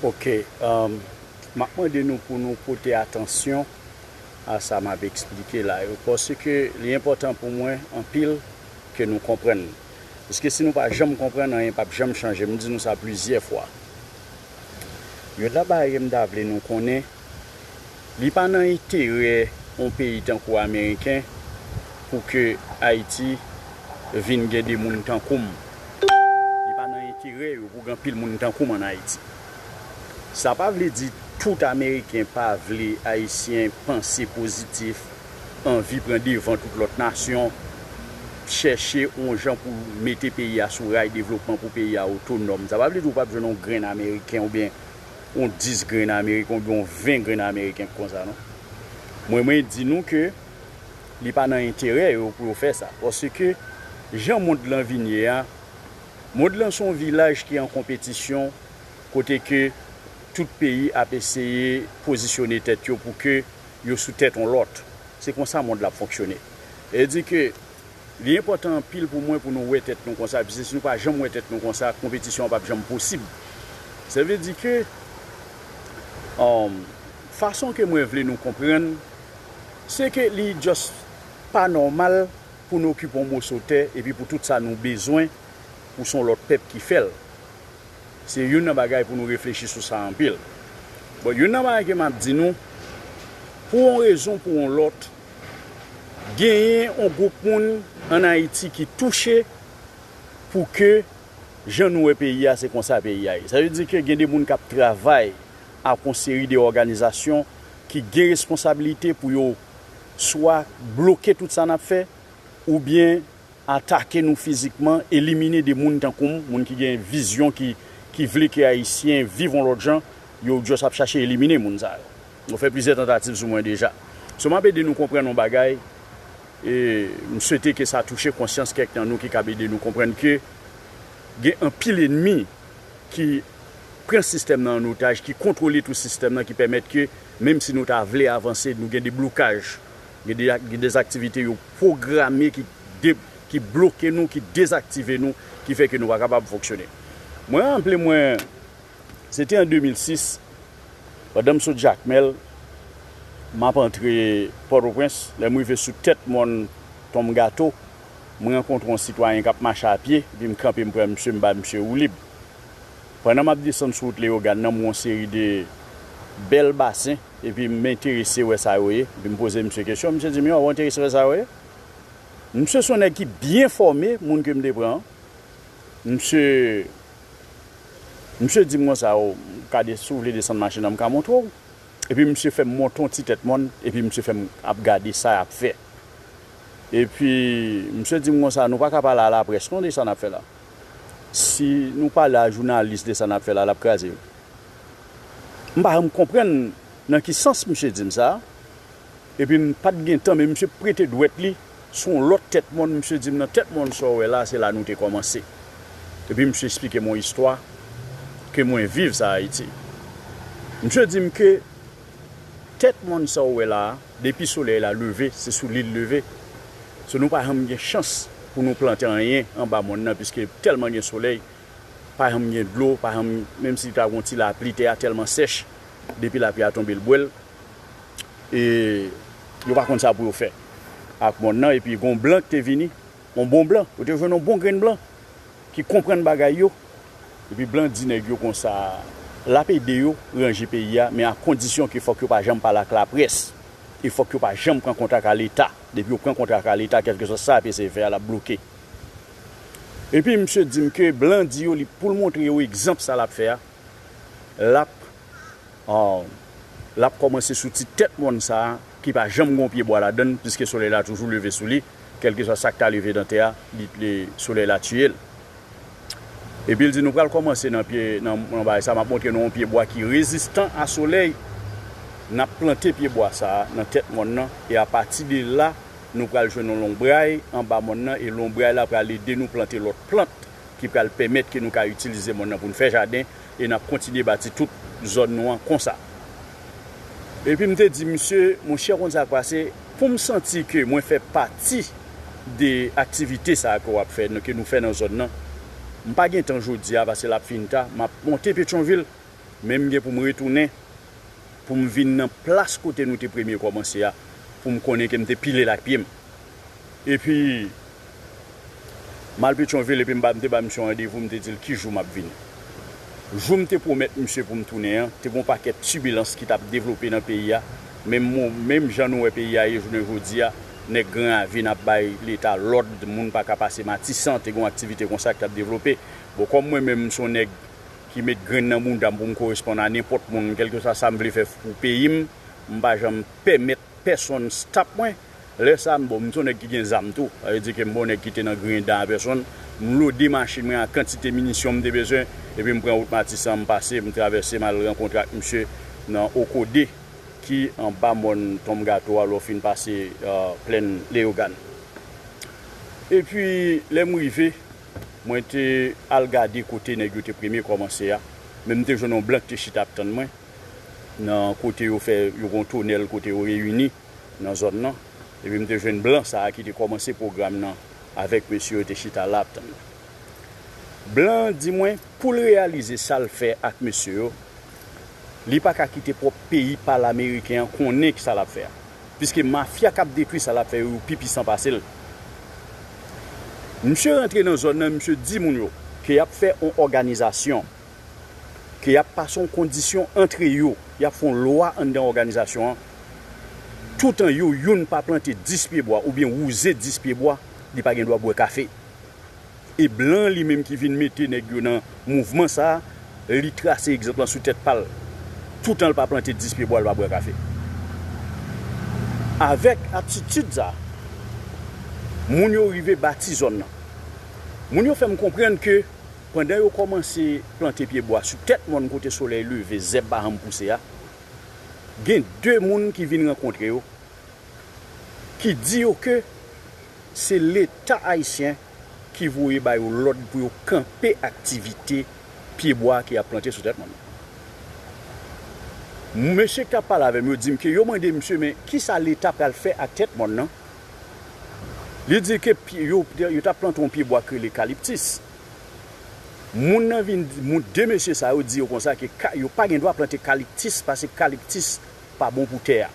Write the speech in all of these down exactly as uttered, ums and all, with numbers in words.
Ok, um, m ap mande nou pou nou pote atansyon a sa m ap eksplike la yo, paske li enpòtan pou mwen anpil ke nou konprann. Paske si nou pa janm konprann, anyen p ap janm chanje. M di nou sa plizyè fwa. Youn nan bagay ke m ta vle nou konnen, li pa nan enterè yon peyi tankou Ameriken pou ke Ayiti vin gen de moun tankou m. Li pa nan enterè yo pou gen anpil moun tankou m ann Ayiti. Sa pa vle di tout Ameriken pa vle Ayisyen panse pozitif, anvi pran devan tout lòt nasyon, chèche yon jan pou mete peyi a sou ray devlopman, pou peyi a otonòm. Sa pa vle di ou p ap jwenn yon grenn Ameriken oubyen yon dis grenn Ameriken oubyen yon ven grenn Ameriken konsa, non. Mwen, mwen di nou ke li pa nan enterè yo pou yo fè sa. Paske jan mond lan vin ye a, mond lan se yon vilaj ki an konpetisyon, kote ke tout peyi ap eseye pozisyone tèt yo pou ke yo sou tèt yon lòt. Se konsa mond la ap fonksyone. E di ke li enpòtan anpil pou mwen pou nou wè tèt nou konsa, piske si nou pa janm wè tèt nou konsa, konpetisyon an p ap janm posib. Sa vle di ke, um, fason ke mwen vle nou konprann, se ke li just pa nòmal pou nou okipe yon moso tè epi pou tout sa nou bezwen pou se yon lòt pèp ki fè l. Se youn nan bagay pou nou reflechi sou sa anpil. Bon, youn nan bagay ke m ap di nou, pou yon rezon, pou yon lòt, genyen yon gwoup moun ann Ayiti ki touche pou ke jan nou wè peyi a, se konsa peyi a ye. Sa vle di ke gen de moun k ap travay ak yon seri de òganizasyon ki gen responsablite pou yo swa bloke tout sa n ap fè, oubyen atake nou fizikman, elimine de moun tankou m, moun ki gen vizyon, ki, ki vle ke Ayisyen viv yon lòt jan, yo just ap chache elimine moun sa yo. Yo fè plizyè tantativ sou mwen deja. So, m ap ede nou konprann yon bagay, e m swete ke sa touche konsyans kèk nan nou ki kab ede nou konprann ke gen anpil ènmi ki pran sistèm nan an otaj, ki kontwole tou sistèm nan, ki pèmèt ke, menm si nou ta vle avanse, nou gen de blokaj, gen de, gen de aktivite yo pwograme ki de, ki bloke nou, ki dezaktive nou, ki fè ke nou pa kapab fonksyone. Mwen ranple mwen, se te an de mil sis, pandan m sot Jakmèl, m ap antre Pòtoprens, lè m rive sou tèt mòn Tonm Gato, m rankontre yon sitwayen k ap mache a pye, epi m kanpe, m pran misye, m ba misye woulib. Pandan m ap desann sou wout Leyogàn nan, m wè yon seri de bèl basen, epi m enterese wè sa yo ye, epi m poze misye kesyon, misye di m, "Yo, ou enterese wè sa yo ye?" Misye se yon nèg ki byen fòme, moun ke m te pran an. Misye, misye di m konsa, "O, gade, si w vle desann machin nan, m ka montre w." Epi misye fè m monte yon ti tèt mòn, epi misye fè m ap gade sa y ap fè. Epi misye di m konsa, "Nou pa ka pale a laprès non de sa n ap fè la. Si nou pale a jounalis de sa n ap fè la, l ap kraze yo." M pa janm konprann nan ki sans misye di m sa. Epi m pa t gen tan, men misye prete dwèt li sou yon lòt tèt mòn, misye di m, "Nan tèt mòn sa w wè la, se la nou te kòmanse." Epi misye eksplike m yon istwa ke mwen viv sa Ayiti. Misye di m ke tèt mòn sa w wè la a, depi solèy la leve, se sou li l leve. So, nou pa janm gen chans pou nou plante anyen anba mòn nan, piske tèlman gen solèy, pa janm gen dlo, pa janm, menm si ta gen yon ti lapli, tè a tèlman sèch, depi lapli a tonbe, l bwè l. E yo pa konn sa pou yo fè ak mòn nan, epi gen yon blan ki te vini, yon bon blan, yo te jwenn yon bon grenn blan ki konprann bagay yo. Epi blan di nèg yo konsa, l ap ede yo ranje peyi a, men a kondisyon ke fòk yo pa janm pale ak laprès, e fòk yo pa janm pran kontak a Leta. Depi yo pran kontak a Leta, kèlkeswa sa y ap eseye fè a, l ap bloke. Epi misye di m ke blan di yo, li, pou l montre yo egzanp sa l ap fè a, l ap, ah, l ap kòmanse sou ti tèt mòn sa a, ki pa janm gen yon pye bwa ladan l, piske solèy la toujou leve sou li, kèlkeswa sa k ta leve nan tè a, li, li, solèy la tiye l. Epi l di, "Nou pral kòmanse nan pye, nan, nan bagay sa, m ap montre nou yon pye bwa ki rezistan a solèy. N ap plante pye bwa sa a nan tèt mòn nan, e apati de la, nou pral jwenn yon lonbray anba mòn nan, e lonbray la pral ede nou plante lòt plant ki pral pèmèt ke nou ka itilize mòn nan pou n fè jaden, e n ap kontinye bati tout zòn nou an konsa." Epi m te di misye, "Monchè, konn sa k pase, pou m santi ke mwen fè pati de aktivite sa a ke w ap fè, ke nou fè nan zòn nan, m pa gen tan jodi a, paske l ap fin ta, m ap monte Petyonvil, men m gen pou m retounen, pou m vin nan plas kote nou te premye kòmanse a, pou m konnen ke m te pile l ak pye m. Epi, m al Petyonvil, epi m ba, m te ba misye yon randevou, m te di l ki jou m ap vini. Jou m te pwomèt misye pou m tounen an, te gen yon pakèt tibilans ki t ap devlope nan peyi a. Menm mo-, menm jan nou wè peyi a ye jounen jodi a, nèg Gran Ravin ap bay Leta lòd, moun pa ka pase Matisan, te gen yon aktivite konsa ki t ap devlope. Bon, kòm mwen menm, m se yon nèg ki met grenn nan bounda m pou m koresponn a nenpòt moun, kèlkeswa sa m vle fè pou peyi m, m pa janm pèmèt pèsonn stop mwen. Lè sa a, m, bon, m se yon nèg ki gen zam tou. Sa vle di ke m pa yon nèg ki te nan griyen dan a pèsonn. M lode machin mwen ak kantite minisyon m te bezwen, epi m pran wout Matisan, m pase, m travèse, m al rankontre ak misye nan Okode, ki anba mòn Tonm Gato a, lè w fin pase, euh, Plèn Leyogàn. Epi, lè m rive, mwen te al gade kote nèg yo te premye kòmanse a, men m te jwenn yon blan ki te chita ap tann mwen, nan kote yo fè, yo gen yon tonèl kote yo reyini nan zòn nan. Epi m te jwenn blan sa a ki te kòmanse pwogram nan avèk mesye yo te chita la ap tann mwen. Blan an di mwen, pou l reyalize sa l fè ak mesye yo, li pa ka kite pwòp peyi pa l ameriken an konnen ki sa l ap fè a. Piske mafya k ap detwi sa l ap fè yo, yo pi pisan pase l. Misye rantre nan zòn nan, misye di moun yo ke y ap fè yon òganizasyon, ke y ap pase yon kondisyon antre yo, y ap fè yon lwa anndan òganizasyon an. Toutan yo youn pa plante dis pye bwa oubyen wouze dis pye bwa, li pa gen dwa bwè kafe. E blan li menm ki vin mete nèg yo nan mouvman sa a, li trase egzanp lan sou tèt pa l. Toutan l pa plante dis pye bwa, l pa bwè kafe. Avèk atitid sa a, moun yo rive bati zòn nan. Moun yo fè m konprann ke pandan yo kòmanse plante pye bwa sou tèt mòn kote solèy leve, zèb pa janm pouse a, gen de moun ki vin rankontre yo, ki di yo ke se Leta ayisyen ki voye ba yo lòd pou yo kanpe aktivite pye bwa ke y ap plante sou tèt mòn nan. Mesye k t ap pale avè m yo di m ke yo mande misye, men kisa Leta pral fè ak tèt mòn nan? Li di ke pye, yo, yo t ap plante yon pye bwa k rele kaliptis. Moun nan vin di, moun, de mesye sa yo di yo konsa ke ka, yo pa gen dwa plante kaliptis paske kaliptis pa bon pou tè a.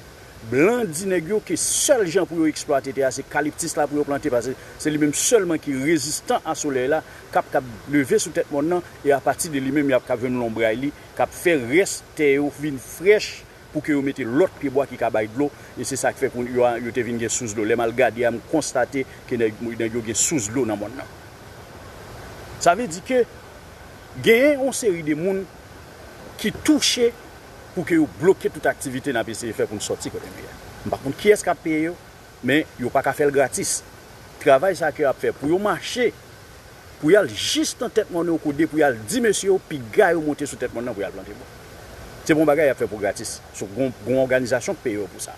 Blan di nèg yo ke sèl jan pou yo eksplwate tè a, se kaliptis la pou yo plante, paske se li menm sèlman ki rezistan a solèy la, k ap kab leve sou tèt mòn nan, e apati de li menm, y ap kab jwenn lonbray li, k ap fè rès tè yo vin frèch pou ke yo mete lòt pye bwa ki ka bay dlo, e se sa k fè pou yo, yo te vin gen sous dlo. Lè m al gade a, m konstate ke nèg, nèg yo gen sous dlo nan mòn nan. Sa vle di ke genyen yon seri de moun ki touche pou ke yo bloke tout aktivite n ap eseye fè pou n sòti kote nou ye a. M pa konn kiyès k ap peye yo, men yo pa ka fè l gratis. Travay sa ke y ap fè pou yo mache, pou y al jis nan tèt mòn nan Okode, pou y al di mesye yo, piga yo monte sou tèt mòn nan pou y al plante bwa. Se pa yon bagay y ap fè pou gratis. Se yon, yon òganizasyon k peye yo pou sa.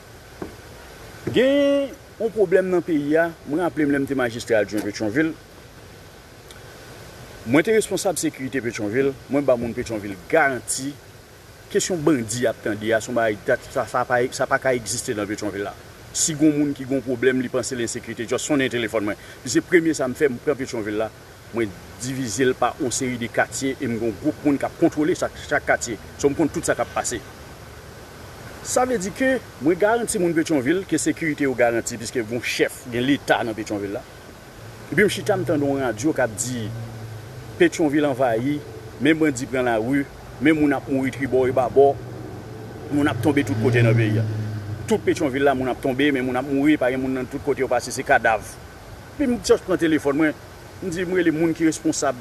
Gen yon pwoblèm nan peyi a, mwen raple m lè m te majistra adjwen Petyonvil, mwen te responsab sekirite Petyonvil, mwen ba moun Petyonvil garanti, kesyon bandi y ap tande a, se yon bagay dat, sa, sa pa, sa pa ka egziste nan Petyonvil la. Si gon moun ki gon pwoblèm, li panse l ensekirite, just sonnen telefòn mwen. Li se premye sa m fè, m pran Petyonvil la, mwen divize l pa yon seri de katye e m gon gwoup moun k ap kontwole chak, chak katye. So m konn tout sa k ap pase. Sa vle di ke mwen garanti moun Petyonvil ke sekirite yo garanti, piske gon chèf, gen Leta nan Petyonvil la. Epi m chita, m tande yon radyo k ap di, Petyonvil anvayi, men bandi pran lari, men moun ap mouri tribò e babò, moun ap tonbe tout kote nan peyi a. Tout Petyonvil la, moun ap tonbe, men moun ap mouri, pa gen moun nan tout kote yo pase, se kadav. Epi m just pran telefòn mwen, m di, m rele moun ki responsab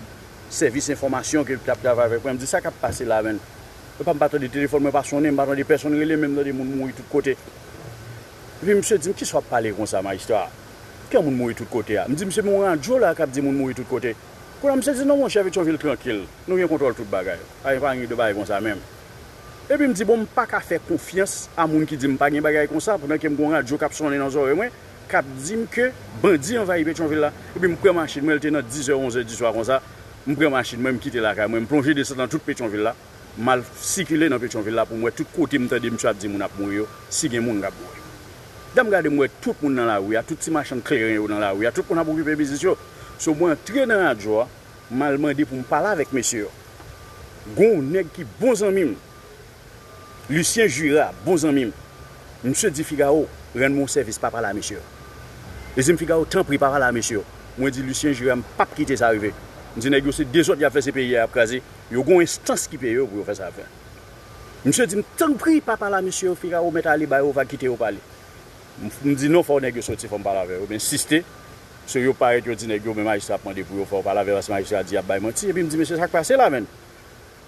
sèvis enfòmasyon ke t ap travay avèk mwen, m di, sa k ap pase la, menn? Epa m pa tande telefòn mwen pa sonnen, m pa tande pèsonn rele, men m tande moun mouri tout kote. Epi misye di m, kisa w ap pale konsa, majistra? Ki moun mouri tout kote a? M di, misye, men yon radyo la k ap di moun mouri tout kote. Kounye a, misye di, non, monchè, Petyonvil trankil. Nou gen kontwòl tout bagay. Pa, pa gen de bagay konsa menm. Epi m di, bon, m pa ka fè konfyans a moun ki di m pa gen bagay konsa, pandan ke m gen yon radyo k ap sonnen nan zòrèy mwen, k ap di m ke bandi anvayi Petyonvil la. Epi m pran machin mwen, l te nan dizè, onzè diswa konsa. M pran machin mwen, m kite lakay mwen, m plonje desann nan tout Petyonvil la. M al sikile nan Petyonvil la pou m wè tout kote m tande misye ap di moun ap mouri yo, si gen moun k ap mouri. Lè m gade, m wè tout moun nan lari a, tout ti machann kleren yo nan lari a, tout moun ap okipe biznis yo. So, mwen antre nan radyo a, m al mande pou m pale avèk mesye yo. Gon yon nèg ki bon zanmi m, Lucien Jura, bon zanmi m. Misye di Figaro, rann mwen yon sèvis, pa pale a mesye yo. Li di m, Figaro, tanpri, pa pale a mesye yo. Mwen di Lucien Jura, m p ap kite sa rive. M di nèg yo se dezòd y ap fè, se peyi a y ap kraze. Yo gon enstans ki peye yo pou yo fè sa y ap fè. Misye di m, tanpri, pa pale a mesye yo, Figaro mèt ale ba yo vag, kite yo pale. M, m di non, fò nèg yo soti, fò m pale avè yo. M ensiste. So yo parèt, yo di nèg yo, men majistra ap mande pou yo, fò yo pale avè yo, paske majistra di y ap bay manti. Epi m di, mesye, sa k pase la, menn?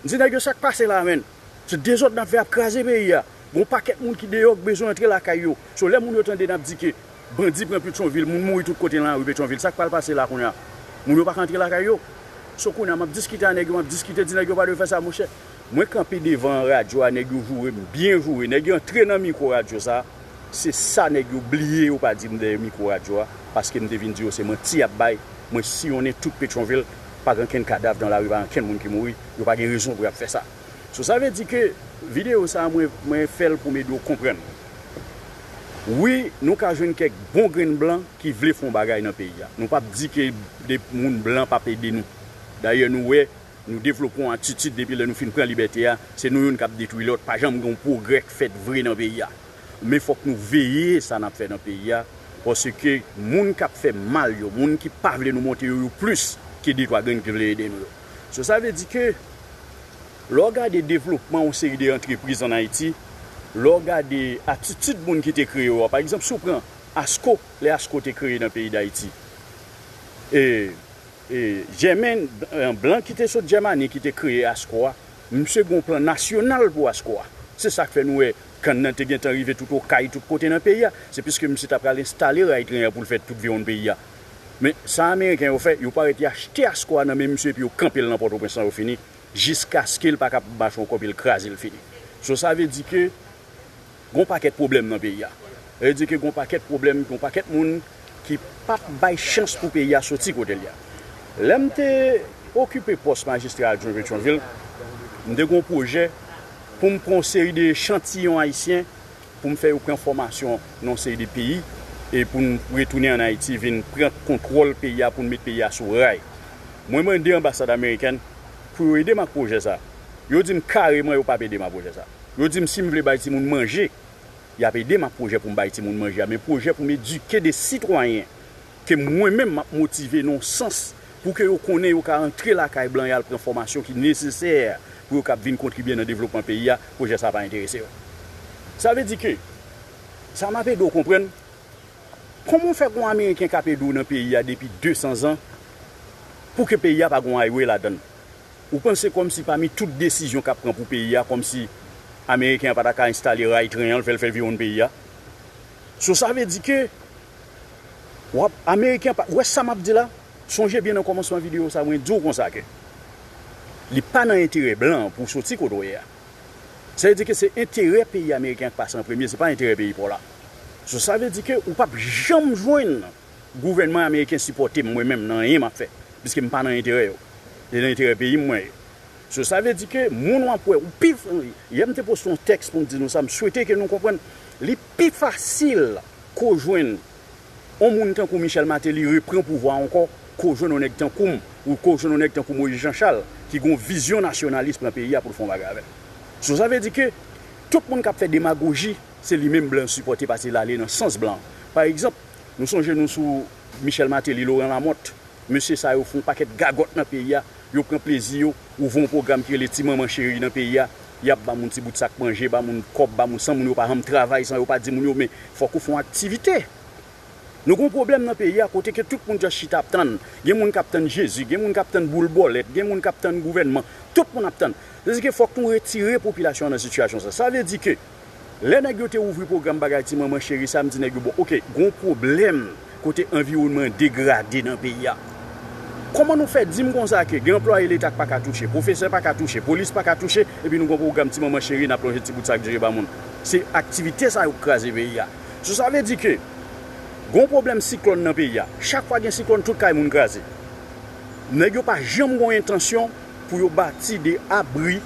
M di nèg yo, sa k pase la, menn? Se dezòd n ap fè, ap kraze peyi a. Gon pakèt moun ki deyò k bezwen antre lakay yo. So lè moun yo tande n ap di ke bandi pran Petyonvil, moun mouri tout kote nan lari Petyonvil, sa k pral pase la kounye a? Moun yo pa ka antre lakay yo. So kounye a m ap diskite a nèg yo, m ap diskite, di nèg yo pa dwe fè sa, monchè. Mwen kanpe devan radyo a, nèg yo joure m, byen joure. Nèg yo antre nan mikwo radyo sa, se sa nèg yo bliye, yo pa di m dèyè mikwo radyo a, paske m te vin di yo se manti y ap bay. Mwen siyonnen tout Petyonvil, pa gen okenn kadav nan lari, pa gen okenn moun ki mouri, yo pa gen rezon pou y ap fè sa. So sa vle di ke videyo sa a, mwen, mwen fè l pou m ede w konprann. Wi, nou ka jwenn kèk bon grenn blan ki vle fè yon bagay nan peyi a. Nou p ap di ke de moun blan p ap ede nou. Dayè, nou wè, nou devlope yon atitid depi lè nou fin pran libète a, se nou youn k ap detwi lòt, pa janm gen yon pwogrè k fèt vre nan peyi a. Men fòk nou veye sa n ap fè nan peyi a, paske moun k ap fè mal yo, moun ki pa vle nou monte yo, yo plis ke de twa grenn ki vle ede nou yo. So sa vle di ke lè w gade devlopman yon seri de antrepriz ann Ayiti, lè w gade atitid moun ki te kreye yo a, pa egzanp, si w pran Asco, lè Asco te kreye nan peyi Dayiti, e, e, Jèmen, e, blan ki te sot Jèmani ki te kreye Asco a, misye gen yon plan nasyonal pou Asco a. Se sa k fè nou wè kann nan te gentan rive tout Okay, tout kote nan peyi a. Se piske misye ta pral enstale ray tren an pou l fè tout viwonn peyi a. Men sa Ameriken yo fè, yo parèt y achte Asco a nan men misye epi yo kanpe l nan Pòtoprens lan, yo fini. Jiskaske l pa kapab mache ankò, epi l kraze, l fini. So sa vle di ke gon pakèt pwoblèm nan peyi a. Sa vle di ke gon pakèt pwoblèm, gon pakèt moun ki p ap bay chans pou peyi a soti kote l ye a. Lè m te okipe pòs majistra adjwen Petyonvil, m te gon pwojè pou m pran yon seri de echantiyon ayisyen pou m fè yo pran fòmasyon nan yon seri de peyi, e pou n retounen ann Ayiti, vin pran kontwòl peyi a, pou n met peyi a sou ray. Mwen mande anbasad amerikèn pou yo ede m ak pwojè sa. Yo di m kareman yo p ap ede m ak pwojè sa. Yo di m si m vle bay timoun manje, y ap ede m ak pwojè pou m bay timoun manje a, men pwojè pou m edike de sitwayen ke mwen menm m ap motive nan yon sans pou ke yo konnen yo ka antre lakay blan y al pran fòmasyon ki nesesè pou yo kab vin kontribye nan devlopman peyi a, pwojè sa a pa enterese yo. Sa vle di ke, sa m ap ede w konprann, kòman w fè gon Ameriken k ap ede w nan peyi a depi de san zan, pou ke peyi a pa gon highway ladan l? Ou panse kòmsi pami tout desizyon k ap pran pou peyi a, kòmsi Ameriken an pa ta ka enstale ray tren an, l fè l fè viwonn peyi a? So sa vle di ke w ap, Ameriken an pa, w wè sa m ap di la? Sonje byen nan kòmansman videyo sa, mwen di w konsa ke li pa nan enterè blan an pou w soti kote w ye a. Sa vle di ke se enterè peyi ameriken an k pase an premye, se pa enterè peyi pa w la. So sa vle di ke ou p ap janm jwenn gouvènman ameriken sipòte m, mwen menm, nan anyen m ap fè, piske m pa nan enterè yo. Se nan enterè peyi m mwen ye. So sa vle di ke moun w ap wè, ou pi, yè m te poste yon tèks pou m di nou sa, m swete ke nou konprann, li pi fasil ke w jwenn yon moun tankou Michel Martelly repran pouvwa a ankò, ke w jwenn yon nèg tankou m, ou ke w jwenn yon nèg tankou Moïse Jean Charles, ki gen yon vizyon nasyonalis pran peyi a pou l fè yon bagay avè l. So sa vle di ke tout moun k ap fè demagoji, se li menm blan yo sipòte, paske l ale nan sans blan. Pa egzanp, nou sonje nou sou Michel Martelly, Laurent Lamothe, mesye sa yo fè yon pakèt gagòt nan peyi a, yo pran plezi yo, ouvri yon pwogram ki rele Ti Manman Cheri nan peyi a, y ap ba moun ti bout sak manje, ba moun kòb, ba moun, san moun yo pa janm travay, san yo pa di moun yo, men fòk ou fè yon aktivite. Nou gon pwoblèm nan peyi a kote ke tout moun just chita ap tann. Gen moun k ap tann Jezi, gen moun k ap tann boul bòlèt, gen moun k ap tann gouvènman. Tout moun ap tann. Se di ke fòk nou retire popilasyon an nan sitiyasyon sa. Sa vle di ke lè nèg yo te ouvri pwogram bagay Ti Manman Cheri sa, m di nèg yo, bon, oke, gon pwoblèm kote anviwònman an degrade nan peyi a. Kòman nou fè di m konsa ke gen anplwaye leta k pa ka touche, pwofesè pa ka touche, polis pa ka touche, epi nou gon pwogram Ti Manman Cheri, n ap lonje ti bout sak diri ba moun? Se aktivite sa yo k kraze peyi a. So sa vle di ke gon pwoblèm siklòn nan peyi a. Chak fwa gen siklòn, tout kay moun kraze. Nèg yo pa janm gon entansyon pou yo bati de abri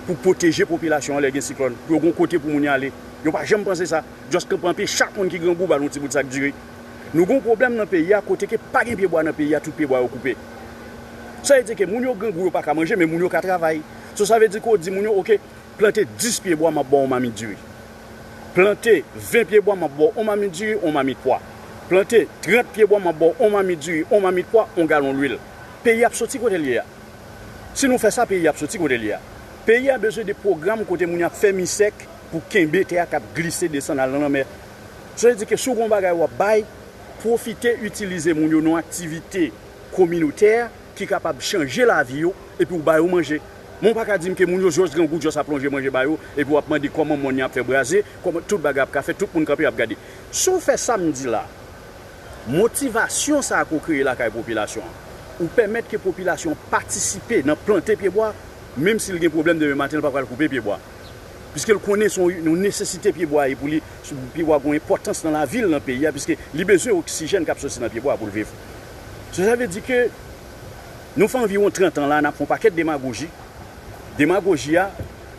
pou pwoteje popilasyon an lè gen siklòn, pou yo gon kote pou moun yo ale. Yo pa janm panse sa. Just kanpe anpe chak moun ki grangou ba l yon ti bout sak diri. Nou gon pwoblèm nan peyi a kote ke pa gen pyebwa nan peyi a, tout pyebwa yo koupe. Sa vle di ke moun yo grangou, yo pa ka manje, men moun yo ka travay. So sa vle di ke w di moun yo, oke, plante dis pye bwa, m ap ba w yon mamit diri. Plante ven pye bwa, m ap ba w yon mamit diri, yon mamit pwa. Plante trant pye bwa, m ap ba w yon mamit diri, yon mamit pwa, yon galon lwil. Peyi a ap soti kote l ye a. Si nou fè sa, peyi a ap soti kote l ye a. Peyi a bezwen de pwogram kote moun yo ap fè misèk pou kenbe tè a k ap glise desann al nan lanmè. Sa vle di ke si w gen yon bagay w ap bay, pwofite itilize moun yo nan aktivite kominotè ki kapab chanje lavi yo, epi w ba yo manje. Men w pa ka di m ke moun yo jis grangou, jis ap lonje manje ba yo, epi w ap mande kòman mòn nan ap fè braze, kòman tout bagay ap ka fèt, tout moun kanpe ap gade. Si w fè sa m di la, motivasyon sa a ke w kreye lakay popilasyon an, ou pèmèt ke popilasyon an patisipe nan plante pye bwa, menm si l gen pwoblèm demen maten, l pa pral koupe pye bwa. Piske l konnen se yon, yon nesesite pye bwa ye pou li, pye bwa gen yon enpòtans nan lavi l, nan peyi a, piske li bezwen oksijèn k ap soti nan pye bwa pou l viv. So sa vle di ke nou fè anviwon trant an la, n ap fè yon pakèt demagoji. Demagoji a,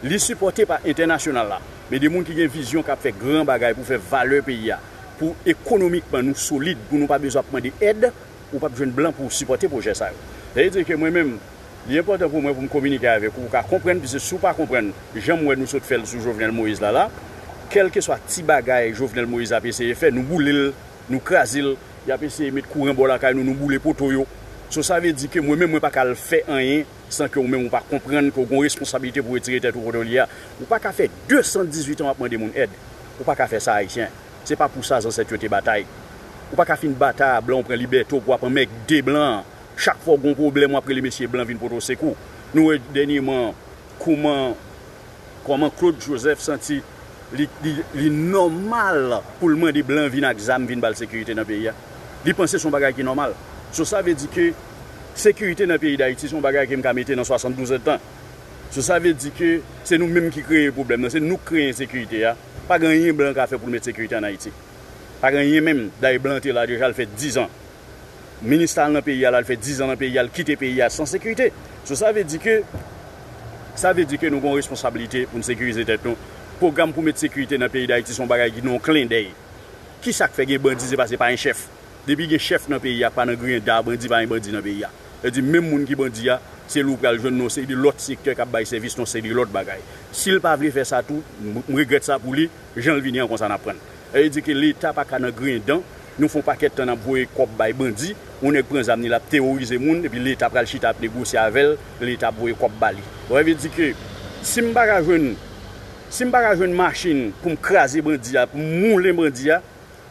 li sipòte pa entènasyonal la. Men de moun ki gen vizyon k ap fè gran bagay pou fè valè peyi a, pou ekonomikman nou solid, pou nou pa bezwen ap mande èd, ou p ap jwenn blan pou sipòte pwojè sa yo. Sa vle di ke mwen menm, li enpòtan pou mwen pou m kominike avèk ou, pou w ka konprann, piske si w pa konprann jan m wè nou sot fè l sou Jovenel Moïse la la, kèlkeswa ti bagay Jovenel Moïse ap eseye fè, nou boule l, nou kraze l, y ap eseye met kouran bò lakay nou, nou boule poto yo. So sa vle di ke mwen menm mwen pa ka al fè anyen san ke ou menm ou pa konprann ke w gen yon responsablite pou retire tèt ou kote w ye a. Ou pa ka fè de san dizuit an w ap mande moun èd. Ou pa ka fè sa, Ayisyen. Se pa pou sa zansèt yo te batay. Ou pa ka fin batay a blan, ou pran libète w pou w ap anmègde blan. Chak fwa w gen yon pwoblèm, w ap rele mesye blan vin pote w sekou. Nou wè dènyèman kòman, kòman Claude Joseph santi li, li, li nòmal pou l mande blan vin ak zam, vin ba l sekirite nan peyi a. Li panse se yon bagay ki nòmal. So sa vle di ke sekirite nan peyi Dayiti se yon bagay ke m ka mete nan swasanndouz èdtan. So sa vle di ke se nou menm ki kreye pwoblèm nan, se nou k kreye ensekirite a. Pa gen anyen blan ka fè pou l met sekirite ann Ayiti. Pa gen anyen menm. Dayè blan te la deja, l fè diz an. Minis la nan peyi a la, l fè diz an nan peyi a, l kite peyi a san sekirite. So sa vle di ke, sa vle di ke nou gen yon responsablite pou n sekirize tèt nou. Pwogram pou met sekirite nan peyi Dayiti se yon bagay ki nan yon klendèy. Kisa k fè gen bandi, se paske pa gen chèf. Depi gen chèf nan peyi a, pa nan griyen da, bandi pa gen bandi nan peyi a. Sa vle di menm moun ki bandi a, se li w pral jwenn nan yon seri de lòt sektè k ap bay sèvis nan yon seri de lòt bagay. Si l pa vle fè sa tou, m, m regrèt sa pou li, jan l vini an konsa n ap pran l. Sa vle di ke Leta pa ka nan griyen dan, nou fè yon pakèt tan n ap voye kòb bay bandi, yon nèg pran zam li l ap teworize moun, epi Leta pral chita ap negosye avè l, Leta ap voye kòb ba li. Sa vle di ke si m pa ka jwenn, si m pa ka jwenn machin pou m kraze bandi a, pou m moulen bandi a,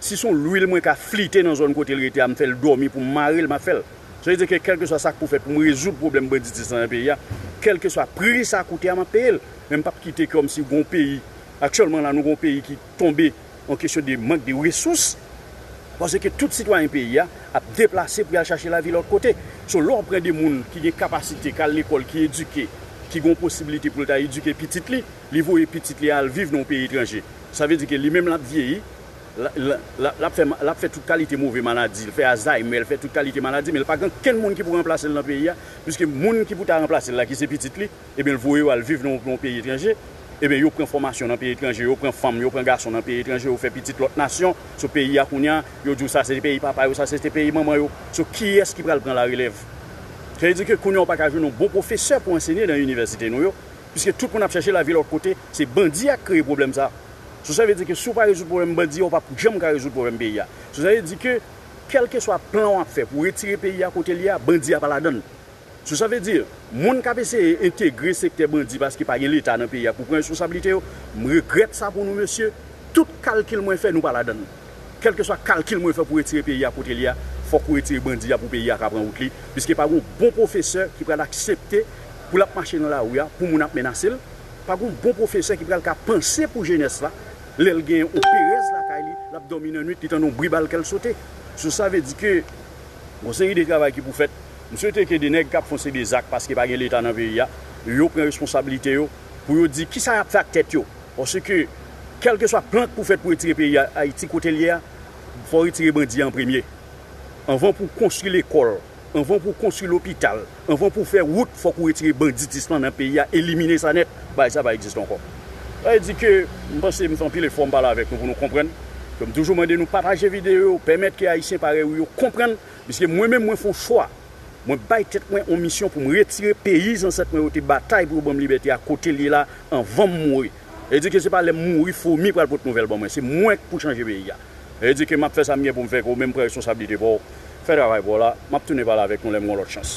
si se yon lwil mwen ka flite nan zòn kote l rete a, m fè l dòmi pou m mare l, m ap fè l. Sa vle di ke kèlkeswa sa k pou fèt pou m rezoud pwoblèm banditis lan nan peyi a, kèlkeswa pri sa koute a, m ap peye l. Men m p ap kite kòmsi gon peyi, aktyèlman la, nou gon peyi ki tonbe an kesyon de mank de resous, paske tout sitwayen peyi a ap deplase pou y al chache lavi lòt kote. So, lè w pran de moun ki gen kapasite, k al lekòl, ki edike, ki gen posiblite pou l ta edike pitit li, li voye pitit li al viv nan yon peyi etranje. Sa vle di ke li menm l ap vyeyi, l, l, l, l ap fè, l ap fè tout kalite move maladi, l fè Alzheimer, l fè tout kalite maladi, men l pa gen okenn moun ki pou ranplase l nan peyi a, piske moun ki pou ta ranplase l la, ki se pitit li, ebyen, l voye yo al viv nan yon peyi etranje, ebyen, yo pran fòmasyon nan peyi etranje, yo pran fanm, yo pran gason nan peyi etranje, yo fè pitit lòt nasyon, sou peyi a kounye a, yo di w sa se te peyi papa yo, sa se te peyi manman yo. So, kiyès ki pral pran larelèv? Sa vle di ke kounye a, w pa ka jwenn yon bon pwofesè pou ansenye nan inivèsite nou yo, piske tout moun ap chèche lavi lòt kote, se bandi a k kreye pwoblèm sa. So, sa vle di ke si w pa rezoud pwoblèm bandi a, w p ap janm ka rezoud pwoblèm peyi a. So, sa vle di ke, kèlkeswa plan w ap fè pou retire peyi a kote l ye a, bandi a pa ladan l. So, sa vle di, moun k ap eseye entegre sektè bandi paske pa gen Leta nan peyi a pou pran responsablite yo, m regrèt sa pou nou, mesye. Tout kalkil mwen fè, nou pa ladan l. Kèlkeswa kalkil mwen fè pou retire peyi a kote l ye a, fòk ou retire bandi a pou peyi a ka pran wout li, piske pa gen yon bon pwofesè ki pral aksepte pou l ap mache nan lari a, pou moun ap menase l. Pa gen yon bon pwofesè ki pral ka panse pou jenès la, lè l gen yon perèz lakay li, l ap dòmi nan nwit, li tande yon bri bal kè l sote. So, sa vle di ke gon seri de travay ki pou fèt. M swete ke de nèg k ap fè yon seri de zak paske pa gen Leta nan peyi a, yo pran responsablite yo pou yo di kisa y ap fè ak tèt yo. Paske, kèlkeswa plan k pou fèt pou retire peyi a, Ayiti kote l ye a, fò w retire bandi a an premye. Anvan pou w konstwi lekòl, anvan pou w konstwi lopital, anvan pou w fè wout, fòk ou retire banditis lan nan peyi a, elimine sa nèt, bagay sa pa egziste ankò. Sa vle di ke m panse m fè anpil efò, m pale avèk nou pou nou konprann. Ke m toujou mande nou pataje videyo yo, pèmèt ke Ayisyen parèy ou yo konprann, piske mwen menm, mwen fè yon chwa. Mwen bay tèt mwen yon misyon pou m retire peyi zansèt mwen yo te batay pou yo ban m libète a kote l ye la anvan m mouri. E di ke se pa lè m mouri foumi pral pote nouvèl ban mwen, se mwen k pou chanje peyi a. E di ke m ap fè sa m gen pou m fè, ke w menm pran responsablite pa w, fè travay pa w la, m ap tounen pale avèk nou lè m gen yon lòt chans.